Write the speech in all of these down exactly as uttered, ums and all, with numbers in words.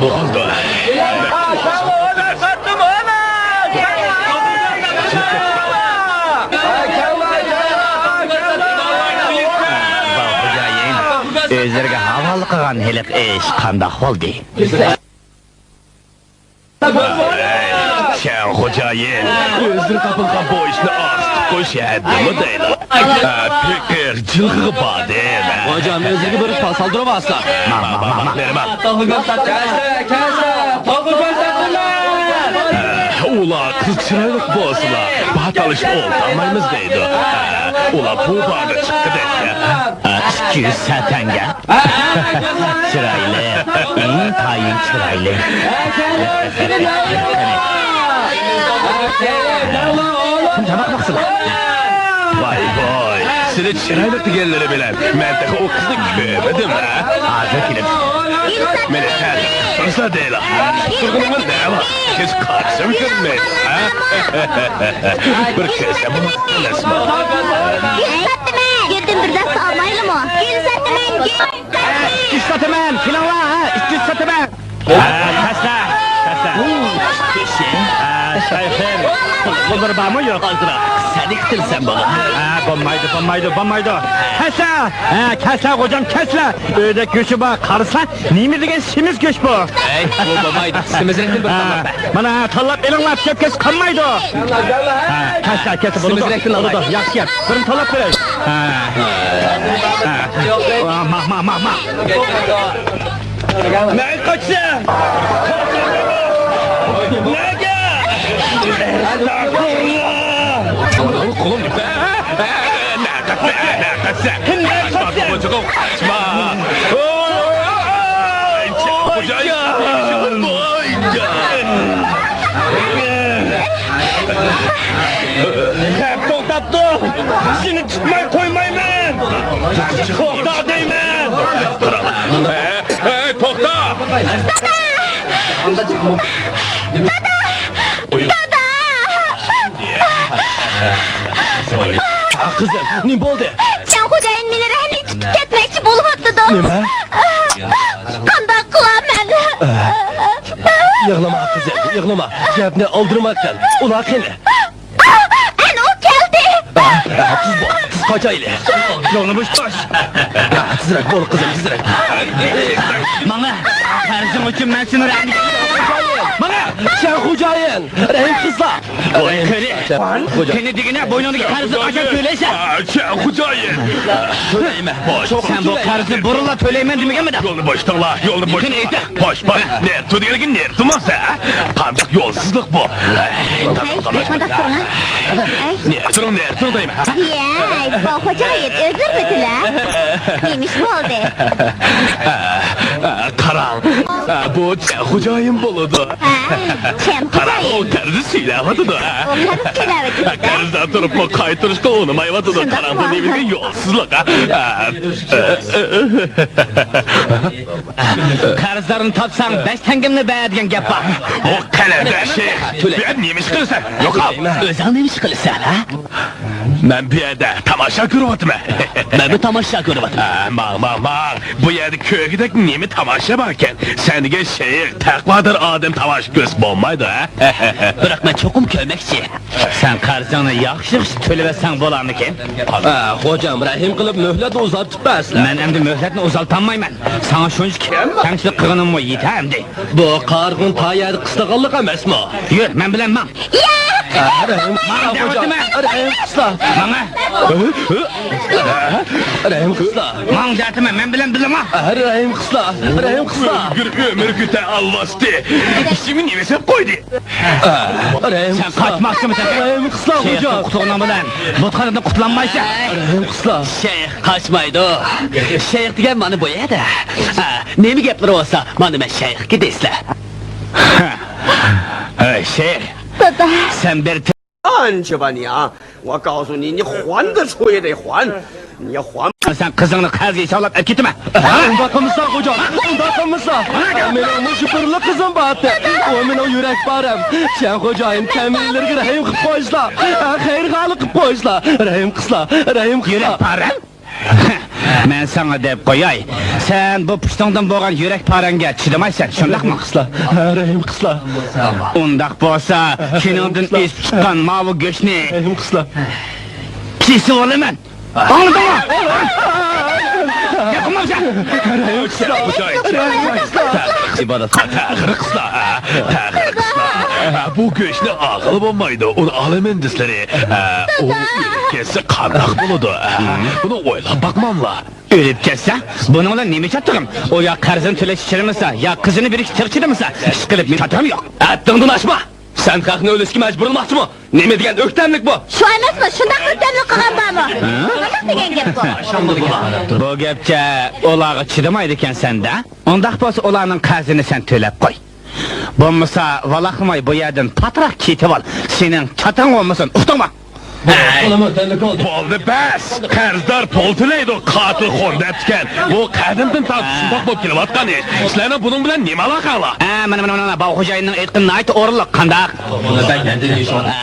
بوغۇلدى. ئۆزلىرىگە ھاۋالە قىلغان ھېلىقى ئىش قانداق بولدى؟ چيەن خوجايىن، ئۆزلىرى تاپىلغان بۇ ئىشنى ئارتۇق قويۇش ھەددىمۇ دەيلا. پېقىر جىلغىغا باردىم. خوجام، ئۆزلىرىگە بىر پاس سالدۇرۇۋالسا. ماڭ، ماڭ، ماڭ، ماڭ. ئۇلار قىز چىرايلىق بولسىلا، باھا تالىشىپ ئولتۇرمايمىز دەيدۇ. ئۇلار بۇ باردا چىقتى دەيدۇ. ئىككى يۈز سەتەنگە. چىرايلىق، ئىنتايىن چىرايلىق. ۋاي ۋاي، سىلى چىرايلىق دېگەنلىرى بىلەن مەن تېخى ئۇ قىزنى كۆرمىدىم ھە. ھازىر كېلىپ. مېنى تەرىپلەپ تۇرسا دەيلا. تۇرغىنىڭىز نەۋا؟ ھېچ قاچسام كۆرمەيدۇ ھە. بىر كۆرسەم بولمايدۇ ئەمەسمۇ؟ گۆردىن بىر دەرس ئالمايلىمۇ؟ گۈل ساتىمەن، گۈل. ئىككى يۈز ساتىمەن، كېلىڭلار ھە، ئىككى يۈز ساتىمەن. ھە، تەسلە، تەسلە. ھە، شايخىم، پۇللىرى بارمۇ يوق ئازراق؟ سەدىقە قىلسام بولىدۇ. ھە، بولمايدۇ، بولمايدۇ، بولمايدۇ. تەسلە، ھە، كەسلە خوجام، كەسلە. ئۆيدە گۆشى بار، قارىسا، نېمە دېگەن سېمىز گۆش بۇ. ھەي، بۇ بولمايدۇ. سېمىزرەكتىن بىر تاللاپ بەر. مانا، تاللاپ ئېلىڭلار، كەپ كەتسە قالمايدۇ. ھە، كەسلە، كەتسە بولىدۇ. سېمىزرەكتىن ئالاي. بولىدۇ، ياخشى گەپ. بىرنى تاللاپ بېرەي. ھە. ھە. ماڭ، ماڭ، ماڭ، ماڭ. نەگە قاچىسەن؟ نەگە؟ ئەستەغپۇرۇللا! قولۇم، قولۇم. نەگە قاچىسەن؟ نەگە قاچىسەن؟ نەگە قاچىسەن؟ قاچما! خوجايىن! خوجايىن! توختاپ تۇر! سېنى تۇتماي قويمايمەن! توختا دەيمەن! ھەي، توختا! دادا! دادا! دادا! قىزىم، نېمە بولدى؟ چيەن خوجايىن مېنى رەھنىگە تۇتۇپ كەتمەكچى بولۇۋاتىدۇ. نېمە؟ قانداق قىلارمەن؟ يىغلىما قىزىم، يىغلىما. گەپنى ئالدىرىماقتىن. ئۇلار قېنى؟ ئەنە ئۇ كەلدى. تېز بول، تېز قاچايلى. يولنى بوشاش. تېزرەك بول قىزىم، تېزرەك. ماڭا، قەرزىڭ ئۈچۈن مەن سېنى رەھنىگە. ماڭا، چيەن خوجايىن، رەھىم قىلسا. قېنى، قېنى دېگىنە، بوينۇڭدىكى قەرزنى قاچان تۆلەيسەن؟ چيەن خوجايىن. تۆلەيمەن. سەن بۇ قەرزنى بۇرۇنلا تۆلەيمەن دېمىگەنمىدىڭ؟ يولنى بوشىتىڭلار، يولنى بوشىتىڭلار. باش، باش، نەرتۇ دېگەنگە نەرتۇمۇ سەن؟ قانداق يولسىزلىق بۇ؟ ھەي، قانداق تۇرۇڭ، ھە؟ نەرتۇ، نەرتۇ دەيمەن. يەي، بۇ خوجايىن ئۆزلىرىمىتىلە. نېمە ئىش بولدى؟ قاراڭ، بۇ چيەن خوجايىن بولىدۇ. ھە، چيەن خوجايىن. قاراڭ، ئۇ قەرزنى سۈيلەۋاتىدۇ. ئۇ قەرز تۆلەۋاتىدۇ. قەرزدار تۇرۇپمۇ قايتۇرۇشقا ئۇنىمايۋاتىدۇ. قاراڭ، بۇ نېمە دېگەن يولسىزلىق، ھە؟ قەرزدارنى تاپساڭ، بەش تەڭگەمنى بەر دېگەن گەپ بار. ئۇ قەلەندەر شەيخ، بۇ يەردە نېمە ئىش قىلىسەن؟ يوقال! ئۆزۈڭ نېمە ئىش قىلىسەن، ھە؟ مەن بۇ يەردە تاماشا كۆرۈۋاتىمەن. مەنمۇ تاماشا كۆرۈۋاتىمەن. ھە، ماڭ، ماڭ، ماڭ. بۇ يەردە كۆرگۈدەك نېمە تاماشا باركەن؟ سەن دېگەن شەيخ، تەقۋادار ئادەم تاماشا كۆرسە بولمايدۇ، ھە؟ بىراق مەن چوقۇم كۆرمەكچى. سەن قەرزىڭنى ياخشى-ياخشى تۆلىۋەتسەڭ بولارمىكىن؟ ھە، خوجام، رەھىم قىلىپ مۆھلەتنى ئۇزارتىپ بەرسىلە. مەن ئەمدى مۆھلەتنى ئۇزارتالمايمەن. ساڭا شۇنچە كەڭچىلىك قىلغىنىممۇ يېتە ئەمدى. بۇ قارىغۇ تايەردە قىستىغانلىق ئەمەسمۇ؟ يۈر، مەن بىلەن ماڭ. ياق! رەھىم قىلسا، خوجام. رەھىم قىلسا. ماڭا. رەھىم قىلسا. ماڭ دەۋاتىمەن، مەن بىلەن بىللە ماڭ. رەھىم قىلسا، رەھىم قىلسا. ئۆلگۈر ئۆمۈر كۈتە ئالۋاستى. ئىشىمنى نېمە سەپ قويدى؟ رەھىم قىلسا. سەن قاچماقچىمىسەن؟ رەھىم قىلسا، خوجام. شەيختىن قۇتۇلغىنىڭ بىلەن بۇتخانىدىن قۇتۇلالمايسەن. رەھىم قىلسا. شەيخ قاچمايدۇ. شەيخ دېگەن مانا بۇ يەردە. ھە، نېمە گەپلىرى بولسا، مانا مەن شەيخكە دەيسىلەر. ھە، شەيخ. دادا. سەن بىر 看着吧你啊，我告诉你，你还得出去得还，你还。 سەن قىزىڭنى قەرزگە ھېسابلاپ ئەكېتىمەن. ئۇنداق قىلمىسا، خوجام، ئۇنداق قىلمىسا. مېنىڭ مۇشۇ بىرلا قىزىم بارتى. ئۇ مېنىڭ يۈرەك پارەم. سەن خوجايىن تەمىنلىرىگە رەھىم قىلىپ قويسىلا. خەيرخاھلىق قىلىپ قويسىلا. رەھىم قىلسىلا، رەھىم قىلسىلا. يۈرەك پارەم؟ مەن ساڭا دەپ قوياي، سەن بۇ پۇشتۇڭدىن بولغان يۈرەك پارەڭگە چىدىمايسەن، شۇنداقمۇ؟ رەھىم قىلسىلا، رەھىم قىلسىلا. ئۇنداق بولسا، كېنىڭدىن ئېسىپ چىققان ماۋۇ گۆشنى رەھىم قىلسىلا، كېسىۋالىمەن. ئاڭلىدىڭمۇ؟ گەپ قىلمامسەن؟ ئىبادەت قىلسا، تەخىر قىلسا، تەخىر قىلسا. بۇ گۆشنى ئالغىلى بولمايدۇ، ئۇنى ئالىمەن دېسىلىرى. ئۇ ئۆلۈپ كەتسە قانداق بولىدۇ؟ بۇنى ئويلاپ باقماملا؟ ئۆلۈپ كەتسە، بۇنىڭ بىلەن نېمە چاتىقىم؟ ئۇ يا قەرزىنى تۆلەشكە چىدىمىسا، يا قىزىنى بېرىشكە تېخى چىدىمىسا، ئىشقىلىپ مېنىڭ چاتىقىم يوق. ھەددىڭدىن ئاشما! سەن خەقنى ئۆلۈشكە مەجبۇرلىماقچىمۇ؟ نېمە دېگەن ئۆكتەملىك بۇ؟ شۇ ئەمەسمۇ؟ شۇنداق ئۆكتەملىك قىلغان بارمۇ؟ نېمە دېگەن گەپ بۇ؟ بۇ گەپچە ئۇلارغا چىدىمايدىكەنسەن-دە. ئۇنداق بولسا ئۇلارنىڭ قەرزىنى سەن تۆلەپ قوي. بولمىسا، ۋالاقماي بۇ يەردىن پاتراق كېتىۋال. سېنىڭ چاتىقىڭ بولمىسۇن، ئۇقتۇڭمۇ؟ بولدى، بەس! قەرزدار پۇل تۆلەيدۇ، قاتىل خون دەپتىكەن. بۇ قەدىمدىن تارتىپ شۇنداق بولۇپ كېلىۋاتقان ئىش. سىلەرنىڭ بۇنىڭ بىلەن نېمە ئالاقەڭلار؟ ھە، مانا، مانا، مانا، باۋ خوجايىننىڭ ئېيتقىنى ناھايىتى ئورۇنلۇق، قانداق؟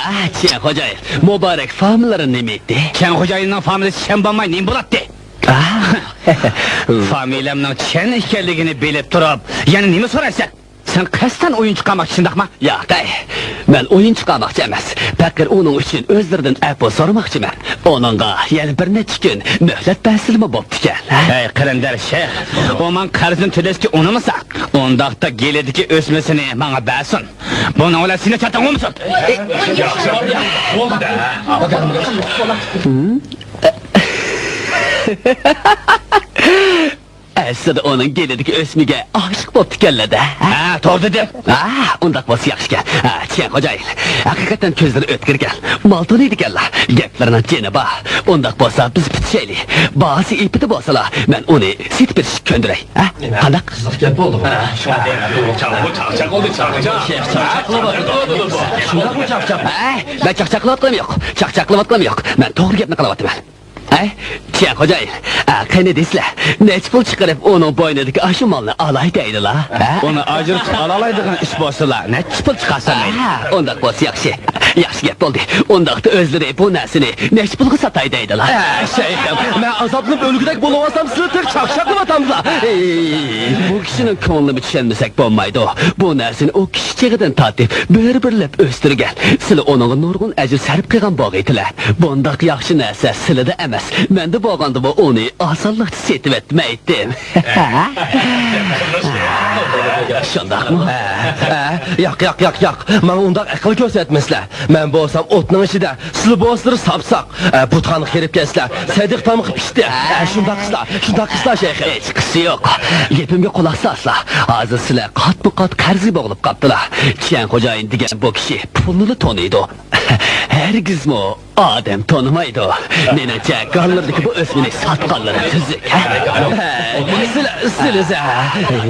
ھە، چيەن خوجايىن، مۇبارەك فامىلىلىرى نېمە ئىدى؟ چيەن خوجايىننىڭ فامىلىسى چيەن بولماي نېمە بولاتتى؟ فامىلەمنىڭ چيەن ئىكەنلىكىنى بىلىپ تۇرۇپ، يەنە نېمە سورايسەن؟ سەن قەستەن ئويۇن چىقارماقچى شۇنداقما؟ ياق، ھەي، مەن ئويۇن چىقارماقچى ئەمەس. پەقىر ئۇنىڭ ئۈچۈن ئۆزلىرىدىن ئەپۇ سورىماقچىمەن. ئۇنىڭغا يەنە بىر نەچچە كۈن مۆھلەت بەرسىلىمۇ بوپتىكەن. ھەي، قەلەندەر شەيخ، ئۇ ماڭا قەرزىنى تۆلەشكە ئۇنىمىسا، ئۇنداقتا گېلىدىكى ئۆسمىسىنى ماڭا بەرسۇن. بۇنىڭ بىلەن سېنىڭ چاتىقىڭ بولمىسۇن. ئەسلىدە ئۇنىڭ گېلىدىكى ئۆسمىگە ئاشىق بوپتىكەنلەر-دە. ھە، توغرا دېدىم. ھە، ئۇنداق بولسا ياخشىكەن. ھە، چيەن خوجايىن، ھەقىقەتەن كۆزلىرى ئۆتكۈركەن. مال تونۇيدىكەنلا. گەپلىرىنىڭ جېنى بار. ئۇنداق بولسا بىز پۈتۈشەيلى. باھاسى ئېپىدە بولسىلا، مەن ئۇنى سېتىپ بېرىشكە كۆندۈرەي. ھە؟ قانداق؟ قىزىق گەپ بولدىغۇ. ھە، شۇنداقمۇ چاقچاق قىلىۋاتىدۇ؟ شۇنداقمۇ چاقچاق؟ ھە، مەن چاقچاق قىلىۋاتقىنىم يوق. چاقچاق قىلىۋاتقىنىم يوق. مەن توغرا گەپنى قىلىۋاتىمەن. ئەي، چيەن خوجايىن، ئە، قېنى دېسىلە، نەچچە پۇل چىقىرىپ ئۇنىڭ بوينىدىكى ئاشۇ مالنى ئالاي دەيدىلا، ھە؟ ئۇنى ئاجرىتىپ ئالالايدىغان ئىش بولسىلا، نەچچە پۇل چىقارسام مەيلى. ھە، ئۇنداق بولسا ياخشى. ياخشى گەپ بولدى. ئۇنداقتا ئۆزلىرى بۇ نەرسىنى نەچچە پۇلغا ساتاي دەيدىلا. ھە، شەيخىم، مەن ئازابلىنىپ ئۆلگۈدەك بولۇۋالسام، سىلەر تېخى چاقچاقلىۋاتامسىلەر. ئەي، بۇ كىشىنىڭ كۆڭلىنى چۈشەنمىسەك بولمايدۇ. بۇ نەرسىنى ئۇ كىچىك چېغىدىن تارتىپ بۆرە-بۆرىلەپ ئۆستۈرگەن. سىلەر ئۇنىڭغا نۇرغۇن ئەجىر سەرپ قىلغان بولغىيتىلە. بۇنداق ياخشى نەرسە سىلىدە ئەمەس، مەندە بولغاندىمۇ ئۇنى ئاسانلىقچە سېتىۋەتمەيتتىم. شۇنداقمۇ؟ ھە، ھە، ياق، ياق، ياق، ياق. ماڭا ئۇنداق ئەقىل كۆرسەتمەسلە. مەن بولسام ئوتنىڭ ئىچىدە، سىلەر بولسىلىرى ساپساق. ھە، بۇتخانىغا كىرىپ كەتسىلە، سەدىقە تامىقى پىشتى. ھە، شۇنداق قىلسىلا، شۇنداق قىلسىلا، شەيخىم. ھېچقىسى يوق. گېپىمگە قۇلاق سالسىلا. ھازىر سىلەر قاتمۇ قات قەرزگە بوغۇلۇپ قاپتىلا. چيەن خوجايىن دېگەن بۇ كىشى پۇلنىلا تونۇيدۇ. ھەرگىزمۇ ئادەم تونۇمايدۇ. مېنىڭچە، گاللىرىدىكى بۇ ئۆسمىنى ساتقانلىرى تۈزۈك. ھە؟ سىلە، سىلىسە.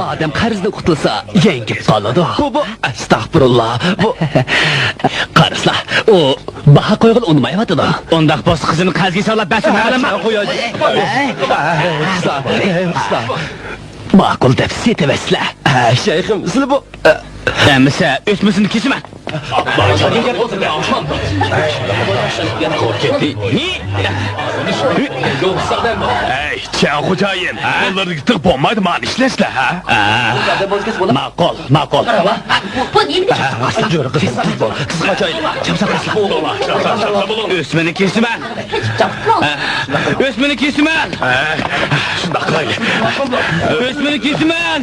ئادەم قەرزدىن قۇتۇلسا، يەڭگىپ قالىدۇ. بۇ، بۇ، ئەستەغپۇرۇللا. بۇ. قارىسىلا، ئۇ باھا قويغىلى ئۇنىمايۋاتىدۇ. ئۇنداق بولسا، قىزىمنى قەرزگە ھېسابلاپ بەرسۇن، ھە، مەلۇم. قوياي. ماقۇل دەپ سېتىۋەتسىلە. ھە، شەيخىم، سىلە بۇ. ئەمىسە، ئۆسمىسىنى كېسىمەن. ئەي، چيەن خوجايىن، قوللىرىدىكى تىغ بولمايدۇ، مانا ئىشلەشلە، ھە؟ ماقۇل، ماقۇل. بۇ نېمە؟ ئۆسمىنى كېسىمەن. ئۆسمىنى كېسىمەن. شۇنداق قىلايلى. ئۆسمىنى كېسىمەن.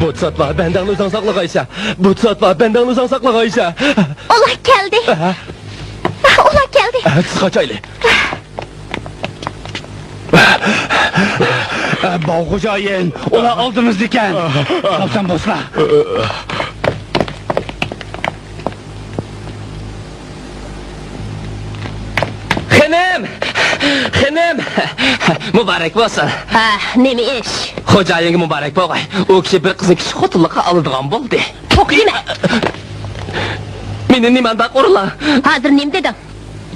بۇت ساتما، بەندەڭنى ئۆزۈڭ ساقلىغايسە. بۇت ساتما، بەندەڭنى ئۆزۈڭ ساقلىغايسە. ئۇلار كەلدى. ئەھە. ئۇلار كەلدى. ئەھە، تېز قاچايلى. باۋ خوجايىن، ئۇلار ئالدىمىزدىكەن. خاپسان بولسىلا. خېنىم! خېنىم! مۇبارەك بولسۇن! ھە، نېمە ئىش؟ خوجايىنگە مۇبارەك بولغاي. ئۇ كىشى بىر قىزنى كىچىك خوتۇنلۇققا ئالىدىغان بولدى. توختىمە! مېنى نېمانداق ئۇرلا! ھازىر نېمە دېدىڭ؟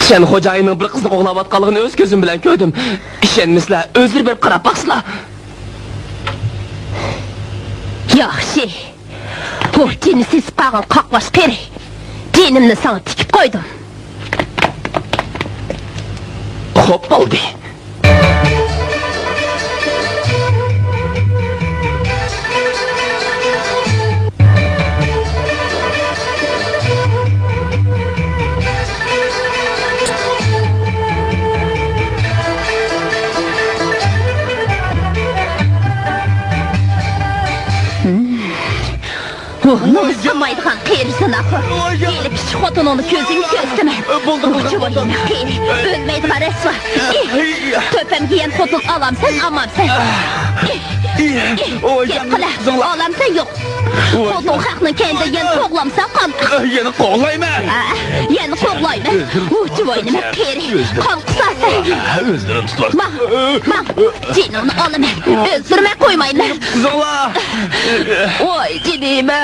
چيەن خوجايىننىڭ بىر قىزنى قوغلاۋاتقانلىقىنى ئۆز كۆزۈم بىلەن كۆردۈم. ئىشەنمىسىلە، ئۆزلىرى بېرىپ قاراپ باقسىلا. ياخشى. بۇ جېنى سېسىپ قالغان قاقباش قېرى. جېنىمنى ساڭا تىكىپ قويدۇم. خوپ بولدى. ئۇ نومۇس قىلمايدىغان قېرى زىناخور. ھېلى كىچىك خوتۇنۇڭنى كۆزۈڭگە كۆرسىتىمەن. بولدى، بولدى، بولدى. قېرى، ئۆلمەيدىغان رەسۋا. تۆپەم كىيگەن خوتۇن ئالامسەن، ئامامسەن. گەپ قىلە، ئالامسەن يوق. خوتۇن خەقنىڭ كەينىدە يەنە قوغلامسەن قانداق؟ يەنە قوغلايمەن. يەنە قوغلايمەن. ئۇ جۇۋاينىمەن قېرى. قان قۇسارسەن. ماڭ، ماڭ. جېنىڭنى ئالىمەن. ئۆلتۈرمەي قويمايمەن. قىزىڭلار. ۋاي جېنىم-ئە.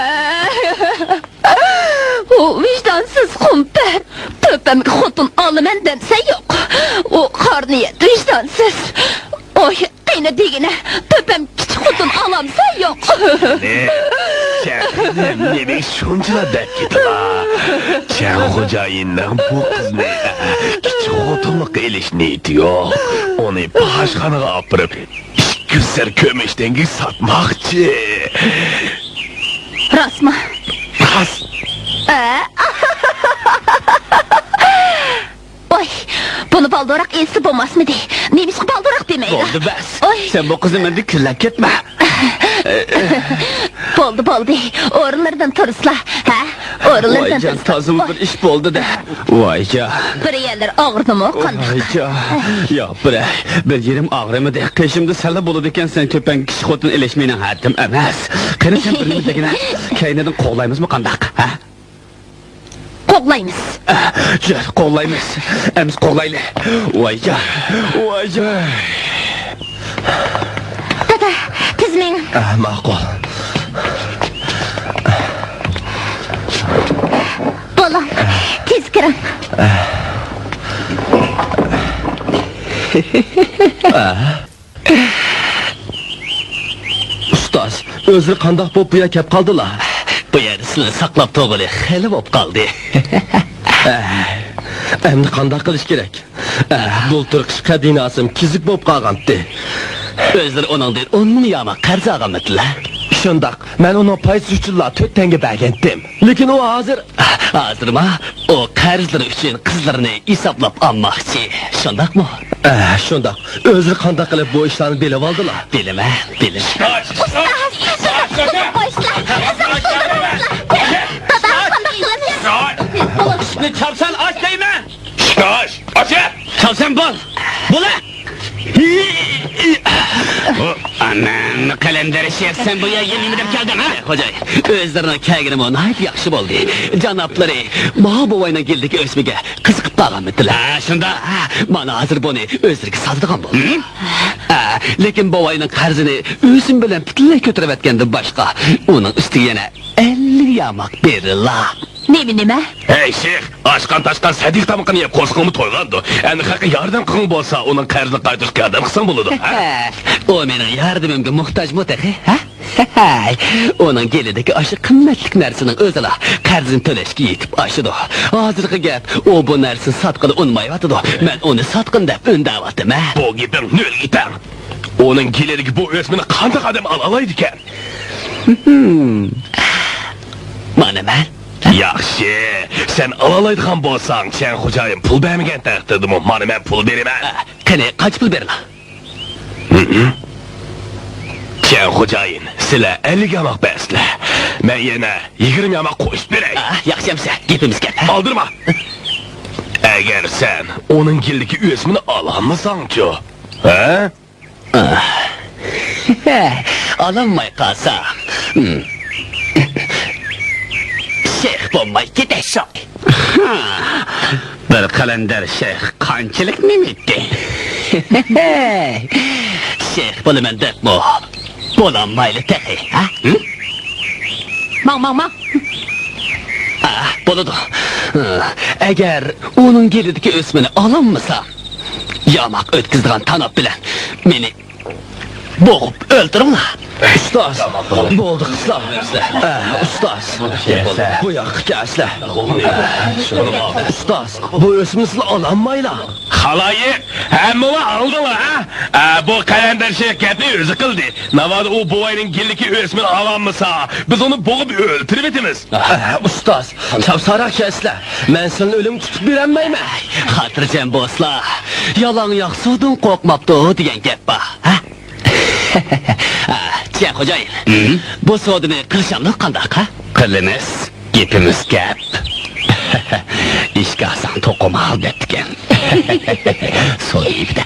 ئۇ ۋىجدانسىز قۇمپەر. تۆپەمگە خوتۇن ئالىمەن دەمسە يوق. ئۇ خار نىيەت ۋىجدانسىز. ئوي، قېنى دېگىنە، تۆپەم كىچىك خوتۇن ئالامسا يوق. نېمە شۇنچىلا دەپ كېتىلا؟ چيەن خوجايىننىڭ بۇ قىزنى كىچىك خوتۇنلۇققا ئېلىش نىيىتى يوق. ئۇنى پاھىشخانىغا ئاپىرىپ، ئىككى يۈز سەر كۆمۈش تەڭگىگە ساتماقچى. راستمۇ؟ راست. ئە؟ ۋاي، بۇنى بالدۇرراق ئېيتسا بولماسمىدى؟ نېمىشقا بالدۇرراق دېمەيلا؟ بولدى، بەس. ئوي. سەن بۇ قىزنى مەندىن كۈنلەپ كەتمە. بولدى، بولدى. ئورۇنلىرىدىن تۇرسىلا. ھە؟ ئورۇنلىرىدىن تۇرسىلا. ۋايجان، تازىمۇ بىر ئىش بولدى-دە. ۋايجان. بىر يەرلىرى ئاغرىدىمۇ قانداق؟ ۋايجان. ياق، بىر، بىر يېرىم ئاغرىمىدى. قېشىمدا سەنلا بولىدىكەنسەن، تۆپەڭگە كىچىك خوتۇن ئېلىش مېنىڭ ھەددىم ئەمەس. قېنى سەن بىر نېمە دېگىنە؟ كەينىدىن قوغلايمىزمۇ قانداق؟ ھە؟ قوغلايمىز. جۈر، قوغلايمىز. ئەمىسە قوغلايلى. ۋايجان، ۋايجان. دادا، تېز مېڭىڭ. ئە، ماقۇل. بولۇڭ، تېز كىرىڭ. ئۇستاز، ئۆزلىرى قانداق بولۇپ بۇ يەرگە كەپ قالدىلا؟ بۇ يەردە سىلىنى ساقلاپ تۇرغىلى خېلى بولۇپ قالدى. ئەمدى قانداق قىلىش كېرەك؟ بۇلتۇرقى ئىش قەدىناسىم كېزىك بولۇپ قالغانتى. ئۆزلىرى ئۇنىڭدىن ئون مىڭ ياما قەرز ئالغانمىدىلا؟ شۇنداق، مەن ئۇنىڭ پايدىسى ئۈچۈنلا تۆت تەڭگە بەرگەنتىم. لېكىن ئۇ ھازىر ھازىرما؟ ئۇ قەرزلىرى ئۈچۈن قىزلىرىنى ھېسابلاپ ئالماقچى، شۇنداقمۇ؟ ئە، شۇنداق. ئۆزلىرى قانداق قىلىپ بۇ ئىشلارنى بىلىۋالدىلا؟ بىلىمەن، بىلىمەن. ئۇستاز، قويسىلە، دادا، قانداق قىلىمىز؟ ئىشىكنى چاپسان ئاچ دەيمەن! ئىشىكنى ئاچ! ئاچ! چاپسان بول! بولە! ئانام، قەلەندەر شەيخ، سەن بۇ يەرگە نېمە دەپ كەلدىڭ، ھە؟ خوجايىن، ئۆزلىرىنىڭ كەلگىنىمۇ ناھايىتى ياخشى بولدى. جانابلىرى ماۋۇ بوۋاينىڭ گېلىدىكى ئۆسمىگە قىزىقىپ قالغانمىدىلا؟ ھە، شۇنداق. مانا ھازىر بۇنى ئۆزلىرىگە ساتىدىغان بولدۇم. ھە، لېكىن بوۋاينىڭ قەرزىنى ئۆزۈم بىلەن پۈتۈنلەي كۆتۈرۈۋەتكەندىن باشقا، ئۇنىڭ ئۈستىگە يەنە ئەللىك ياماق بېرىلا. نېمە، نېمە؟ ھەي، شەيخ، ئاشقان-تاشقان سەدىقە تامىقىنى يەپ قورسىقىڭمۇ تويغاندۇ. ئەمدى خەققە ياردەم قىلغۇڭ بولسا، ئۇنىڭ قەرزىنى قايتۇرۇشقا ياردەم قىلساڭ بولىدۇ، ھە؟ ئۇ مېنىڭ ياردىمىمگە موھتاجمۇ تېخى، ھە؟ ھەي، ئۇنىڭ گېلىدىكى ئاشۇ قىممەتلىك نەرسىنىڭ ئۆزىلا قەرزىنى تۆلەشكە يېتىپ ئاشىدۇ. ھازىرقى گەپ، ئۇ بۇ نەرسىنى ساتقىلى ئۇنىمايۋاتىدۇ. مەن ئۇنى ساتقىن دەپ ئۈندەۋاتىمەن. بۇ گېپىڭ نۆلگە يېتەڭ. ئۇنىڭ گېلىدىكى بۇ ئۆسمىنى قانداق ئادەم ئالالايدىكەن؟ مانا مەن. ياخشى، سەن ئالالايدىغان بولساڭ، چيەن خوجايىن پۇل بەرمىگەن تەقدىردىمۇ مانا مەن پۇل بېرىمەن. قېنى، قانچە پۇل بېرىلا؟ چيەن خوجايىن، سىلەر ئەللىك ياماق بەرسىلە، مەن يەنە يىگىرمە ياماق قوشۇپ بېرەي. ئا، ياخشى ئەمىسە، گېپىمىز گەپ، ھە؟ ئالدىرىما. ئەگەر سەن ئۇنىڭ گېلىدىكى ئۆسمىنى ئالالمىساڭچۇ؟ ھە؟ ئالالماي قالسام، شەيخ بولماي كېتەي شۇ. بىر قەلەندەر شەيخ قانچىلىك نېمىتى؟ شەيخ بولىمەن دەپمۇ بولالمايلى تېخى، ھە؟ ماڭ، ماڭ، ماڭ. ئا، بولىدۇ. ئەگەر ئۇنىڭ گېلىدىكى ئۆسمىنى ئالالمىسام، ياماق ئۆتكۈزىدىغان تاناپ بىلەن مېنى بوغۇپ ئۆلتۈرۈڭلار. ئۇستاز، بولدى قىزلار. ئە، ئۇستاز، بۇ ياققا كەلسىلە. ئۇستاز، بۇ ئۆسمىسىلا ئالالمايلا. خالايىق، ھەممىلا ئاڭلىدىڭلار، ھە؟ ئە، بۇ قەلەندەر شەيخ گەپنى ئۆزى قىلدى. ناۋادا ئۇ بوۋاينىڭ گېلىكى ئۆسمىنى ئالالمىسا، بىز ئۇنى بوغۇپ ئۆلتۈرۈۋېتىمىز. ئە، ئۇستاز، چاپسانراق كەلسىلە. مەن سىلىنى ئۆلۈمگە تۇتۇپ بېرەلمەيمەن. خاتىرجەم بولسىلا، يالاڭ ياق سۇدىن قورقماپتۇ دېگەن گەپ بار، ھە؟ ئە، چىيەن خوجايىن، بۇ سودىنى قىلىشامدۇق قانداق، ھە؟ قىلىمىز. گېپىمىز گەپ. ئىشكە ئالساڭ توقۇمال دەپتىكەن. سودا يېپىدە.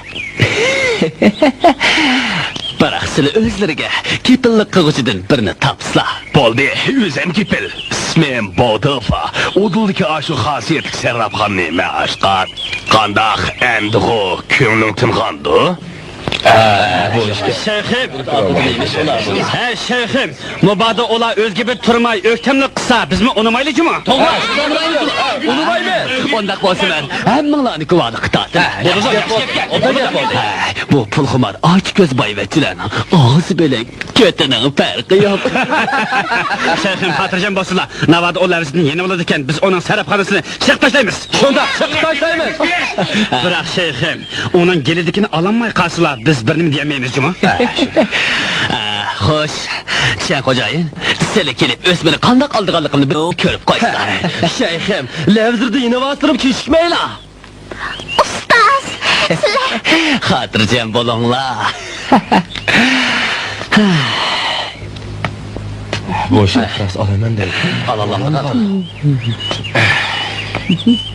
بىراق سىلى ئۆزلىرىگە كېپىللىك قىلغۇچىدىن بىرنى تاپسىلا. بولدى، ئۆزۈم كېپىل. ئىسمىم بودىفا. ئۇدۇلدىكى ئاشۇ خاسىيەتلىك سەرراپخانىنى مەن ئاچقان. قانداق، ئەمدىغۇ كۆڭلۈڭ تىنغاندۇ؟ شەيخىم، ھە، شەيخىم، مۇبادا ئۇلار ئۆزگە بىر تۇرماي ئۆكتەملىك قىلسا، بىزمۇ ئۇنىمايلى جۇمۇ؟ توغرا، ئۇنىمايمىز. ئۇنداق بولسا مەن ھەممىڭلارنى گۇۋاھلىققا تارتىمەن. بولدى، بولدى. ھە، بۇ پۇلخۇمار ئاچكۆز بايۋەچچىلەرنىڭ ئاغزى بىلەن كۆتىنىڭ پەرقى يوق. شەيخىم، خاتىرجەم بولسىلا، ناۋادا ئۇ لەۋزىدىن يېنىۋالىدىكەن، بىز ئۇنىڭ سەرەپخانىسىنى چېقىپ تاشلايمىز. شۇنداق، چېقىپ تاشلايمىز. بىراق شەيخىم، ئۇنىڭ گېلىدىكىنى ئالالماي قالسىلا، بىز بىر نېمە دېيەلمەيمىز جۇمۇ. ئە، خوش، چىيەن خوجايىن، سىلى كېلىپ ئۆسمىنى قانداق ئالىدىغانلىقىمنى بىر كۆرۈپ قويسىلا. شەيخىم، لەۋزىدە يېنىۋاتۇرۇپ كېچىكمەيلا. ئۇستاز، سىلەر. خاتىرجەم بولۇڭلار. بۇ ئىشنى راست ئالىمەن دەيدۇ. ئالالامدىغان.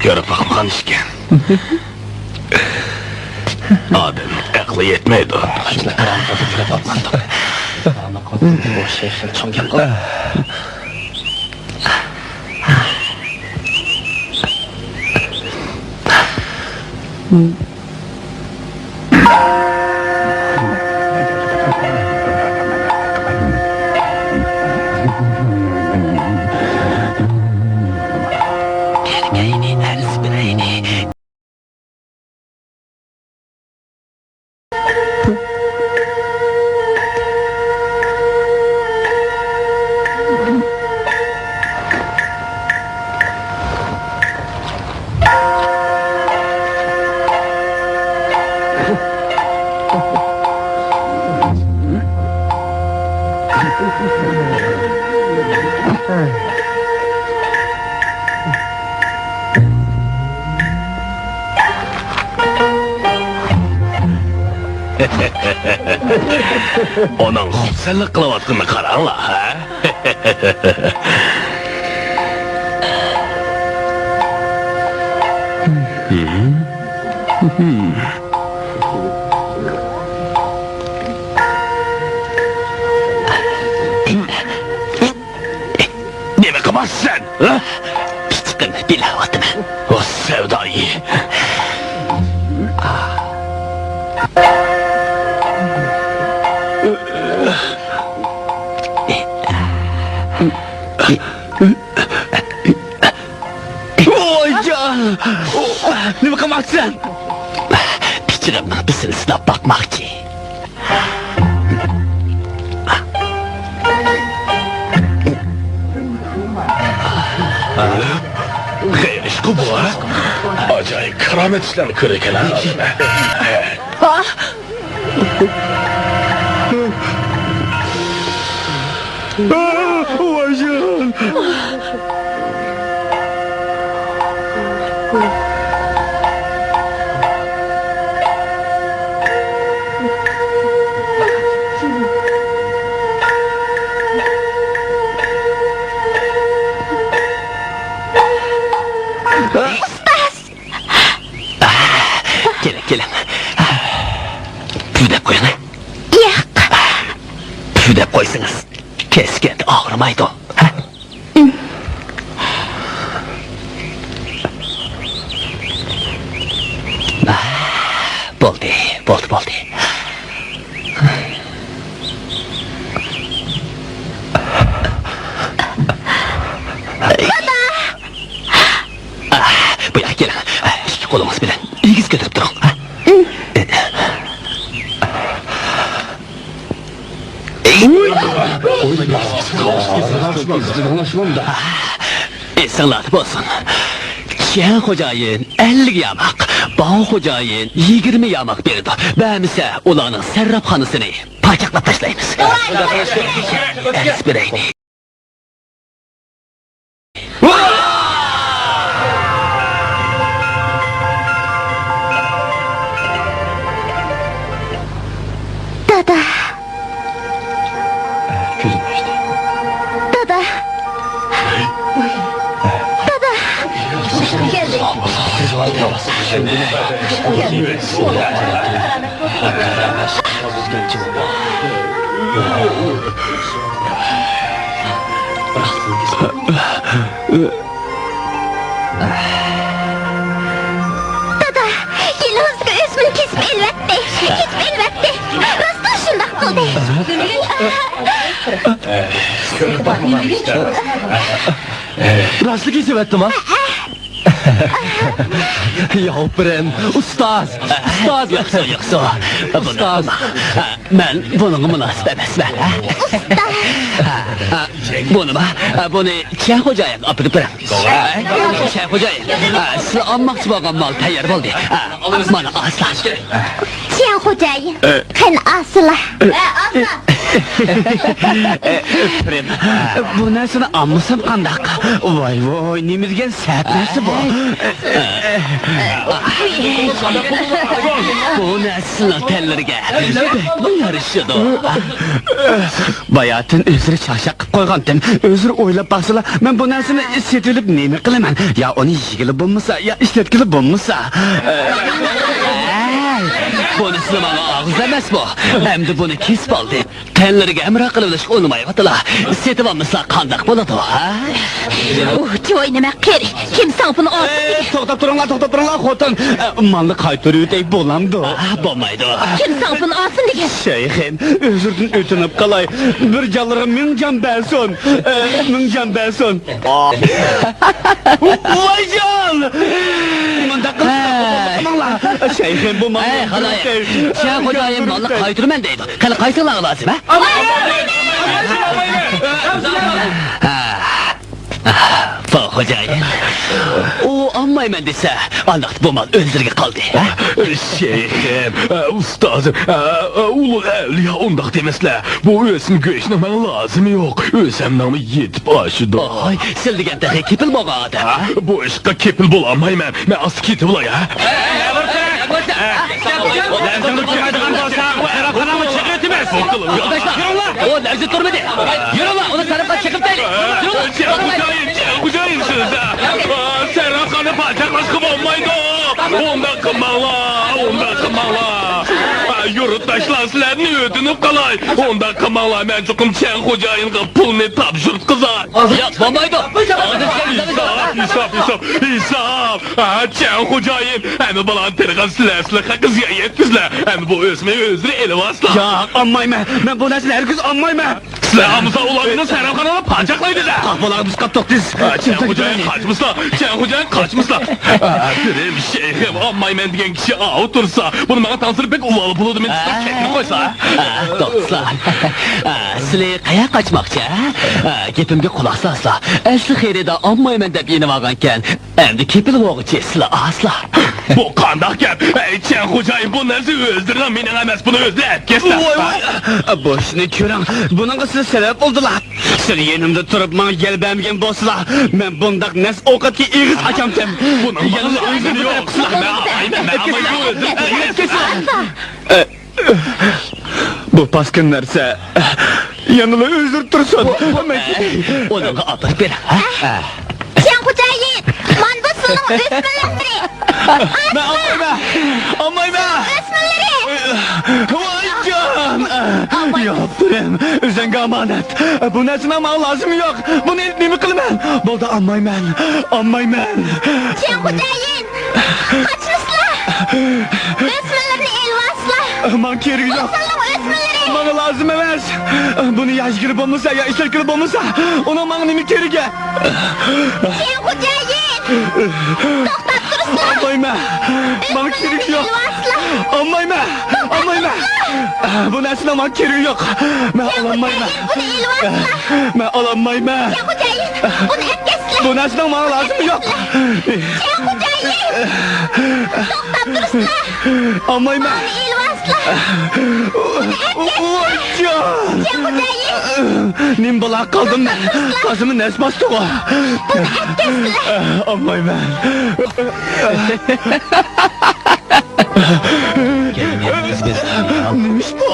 كۆرۈپ باقمىغان ئىشكەن. ئادەم ئەقلى يەتمەيدۇ. بۇ شەيخىم چوڭ گەپ قىلدى. ئۇنىڭ خۇپسەنلىك قىلىۋاتقىنىنى قاراڭلار، ھە؟ نېمە قىلماقچىسەن، ھە؟ پىچىقىمنى بىلەۋاتىمەن. ئۇ سەۋدايى. ۋايجان! نېمە قىلماقچىسەن؟ پىچىقىمنىڭ بىسىنى سىناپ باقماقچى. خەير ئىشقۇ بۇ، ھە؟ ئاجايىپ كارامەت ئىشلارنى كۆرىدىكەن، ھە، ئادەم. ۋايجان! ئۇستاز! كېلىڭ، كېلىڭ. پۈۋدەپ قويۇڭ. ياق. پۈۋدەپ قويسىڭىز، كەسكەندە ئاغرىمايدۇ. ھە؟ بولدى، بولدى، بولدى. بۇياققا كېلىڭ. ئىككى قولىڭىز بىلەن ئېگىز كۆتۈرۈپ تۇرۇڭ. ئېسىڭلاردا بولسۇن. چيەن خوجايىن ئەللىك ياماق، باۋ خوجايىن يىگىرمە ياماق بېرىدۇ. بەرمىسە، ئۇلارنىڭ سەرراپخانىسىنى پاچاقلاپ تاشلايمىز. ئەرز بېرەيلى. دادا. كۆزۈم ئاچتى. دادا. دادا. دادا، يېلىڭىزغا ئۆسمىنى كېسىپ ئېلىۋەتتى. كېسىپ ئېلىۋەتتى. راستلا شۇنداق قىلدى. راستلا كېسىۋەتتىما؟ ياۋپىرىم، ئۇستاز، ئۇستاز. ياقسۇ، ياقسۇ. ئۇستاز. مەن بۇنىڭغا مۇناسىپ ئەمەسمەن. ئۇستاز. بۇنىما، بۇنى چيەن خوجايىنغا ئاپىرىپ بېرىڭ. چيەن خوجايىن، سىلەر ئالماقچى بولغان مال تەييار بولدى. مانا ئاسلا. چيەن خوجايىن، قېنى ئاسلا. ئاپىرىن. بۇ نەرسىنى ئالمىسام قانداق؟ ۋاي ۋاي، نېمە دېگەن سەت نەرسە بۇ. بۇ نەرسە سىلەرنىڭ تەنلىرىگە بەكمۇ يارىشىدۇ. باياتىن ئۆزرە چاقچاق قىلىپ قويغانتىم. ئۆزرە ئويلاپ باقسىلا، مەن بۇ نەرسىنى سېتىۋېلىپ نېمە قىلىمەن؟ يا ئۇنى يېگىلى بولمىسا، يا ئىشلەتكىلى بولمىسا. ھەي، بۇنىسى ماڭا ئاغزى ئەمەس بۇ. ئەمدى بۇنى كېسىپ ئالدى. تەنلىرىگە ھەمراھ قىلىۋېلىشقا ئۇنىمايۋاتىلا. سېتىۋالمىسا قانداق بولىدۇ، ھە؟ ئۇھ، چوي نېمە قېرى؟ كىم ساڭا بۇنى ئالسۇن دېگەن؟ توختاپ تۇرۇڭلار، توختاپ تۇرۇڭلار، خوتۇن. مالنى قايتۇرۇۋېتەي بولامدۇ؟ بولمايدۇ. كىم ساڭا بۇنى ئالسۇن دېگەن؟ شەيخىم، ئۆزرىدىن ئۆتۈنۈپ قالاي. بىر جانلىرىغا مىڭ جان بەرسۇن. مىڭ جان بەرسۇن. ۋايجان! مۇنداق قىلماڭلار. شەيخىم، بۇ مالنى، ئەي خالايىق، چيەن خوجايىن مالنى قايتۇرىمەن دەيدۇ. قېنى، قايسىڭلارغا لازىم، ھە؟ ۋاي خوجايىن، ئۇ ئالمايمەن دېسە، ئانداقتا بۇ مال ئۆزلىرىگە قالدى، ھە؟ شەيخىم، ئۇستازىم، ئۇلۇغ ئەۋلىيا ئۇنداق دېمەسلە. بۇ ئۆسمە گۆشنىڭ ماڭا لازىمى يوق. ئۆسەمنىڭمۇ يېتىپ ئاشىدۇ. ۋاي، سىل دېگەن تېخى كېپىل بولغان ئادەم. ھە؟ بۇ ئىشقا كېپىل بولالمايمەن. مەن ئاستا كېتىۋالاي، ھە؟ ئەگەر تۇرمايدىغان بولسا، بۇ سەرخانىغا چېقىۋېتىمىز. يولداشلار، ئۇ لەۋزىدە تۇرمىدى. يۈرۈڭلار، ئۇنى سەرخانىغا چېقىۋېتەيلى. يۈرۈڭلار. خوجايىن، خوجايىن سىزدە. سەرخانىنى پاچاقلاشقا بولمايدۇ. ئۇنداق قىلماڭلار، ئۇنداق قىلماڭلار. يۇرتداشلار، سىلەردىن ئۆتۈنۈپ قالاي. ئۇنداق قىلماڭلار، مەن چوقۇم چيەن خوجايىنغا پۇلنى تاپشۇرتقۇزاي. ياق، بولمايدۇ. ھېساب، ھېساب، ھېساب، ھېساب. ھە، چيەن خوجايىن، ھەممە بالىنى تېرىغان سىلەر، سىلەر خەققە زىيان يەتكۈزلەر. ئەمدى بۇ ئۆسمىنى ئۆزلىرى ئېلىۋالسىلا. ياق، ئالمايمەن. مەن بۇ نەرسىنى ھەرگىز ئالمايمەن. سىلەر ئالمىسا، ئۇلار مېنىڭ سەرخانىمنى پاچاقلايدۇ-دە. قاپىلاڭ بىز قاپتۇق تېز. چيەن خوجايىن قاچمىسىلا، چيەن خوجايىن قاچمىسىلا. ئاپىرىم شەيخىم، ئالمايمەن دېگەن كىشى ئاۋۇ تۇرسا، بۇنى ماڭا تاڭسىلىپ بەك ئۇۋال بولىدۇ، مېنى تۇتۇپ كەتمەي قويسا. توختىسىلا. سىلى قەيەرگە قاچماقچى، ھە؟ گېپىمگە قۇلاق سالسىلا. ئەسلى خېرىدار ئالمايمەن دەپ يېنىۋالغانكەن. ئەمدى كېپىل بولغۇچە سىلى ئاسلا. بۇ قانداق گەپ؟ ئەي، چيەن خوجايىن، بۇ نەرسە ئۆزلىرىنىڭ، مېنىڭ ئەمەس، بۇنى ئۆزلىرى ئەپ كەتسە. ۋاي، ۋاي. بۇ ئىشنى كۆرۈڭ، بۇنىڭغا سىز سەۋەب بولدىلا. سىلى يېنىمدا تۇرۇپ ماڭا يەل بەرمىگەن بولسىلا، مەن بۇنداق نەس ئوقەتكە ئېغىز ئاچامتىم. بۇنىڭ يەنىلا ئۆزۈم تۇرۇپ سىلەرنى ئالايمەن، مەن ئالمايمەن. بۇ پاسكىنا نەرسە يەنىلا ئۆزرە تۇرسۇن. ئۇنىڭغا ئاپىرىپ بېرىڭ، ھە؟ چيەن خوجايىن، مانا بۇ سىلىنىڭ ئۆسمىلىرى. مەن ئالمايمەن، ئالمايمەن. ئۆسمىلىرى. ۋايجان! ياپرىم، ئۆزۈڭگە ئامانەت. بۇ نەرسىنىڭ ماڭا لازىمى يوق. بۇنى ئېلىپ نېمە قىلىمەن؟ بولدى، ئالمايمەن، ئالمايمەن. چيەن خوجايىن، قاچمىسىلا. ئۆسمىلىرىنى ئېلىۋالسىلا. ماڭا كېرىكى يوق. بۇ سىلىنىڭ ئۆسمىلىرى. ماڭا لازىم ئەمەس. بۇنى يايغىلى بولمىسا، يا ئىشلەتكىلى بولمىسا، ئۇنىڭ ماڭا نېمە كېرىكى؟ چيەن خوجايىن، توختاپ تۇرسىلا. ماڭا كېرىكى يوق. ئالمايمەن. ئالمايمەن. بۇ نەرسىنىڭ ماڭا كېرىكى يوق. مەن ئالالمايمەن. مەن ئالالمايمەن. بۇ نەرسىنىڭ ماڭا لازىمى يوق. ئالمايمەن. ۋايجان! نېمە بولا قالدىم مەن؟ قازىمى نەس باستىغۇ. ئالمايمەن. نېمە ئىش بۇ؟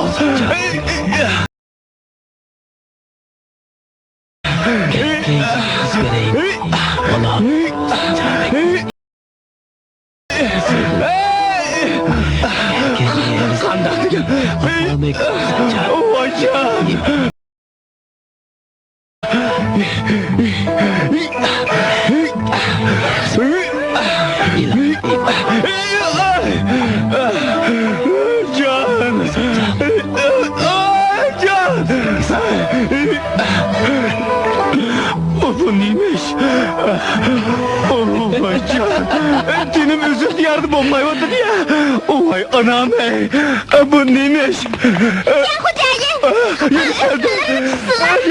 قانداق دېگەن؟ ۋايجان! جان! جان! بۇ نېمە ئىش؟ ۋايجان! جېنىم ئۆز ئىختىيارىدا بولمايۋاتىدۇ يا! ۋاي ئانام ئەي! بۇ نېمە ئىش؟ ياق خوجايىن!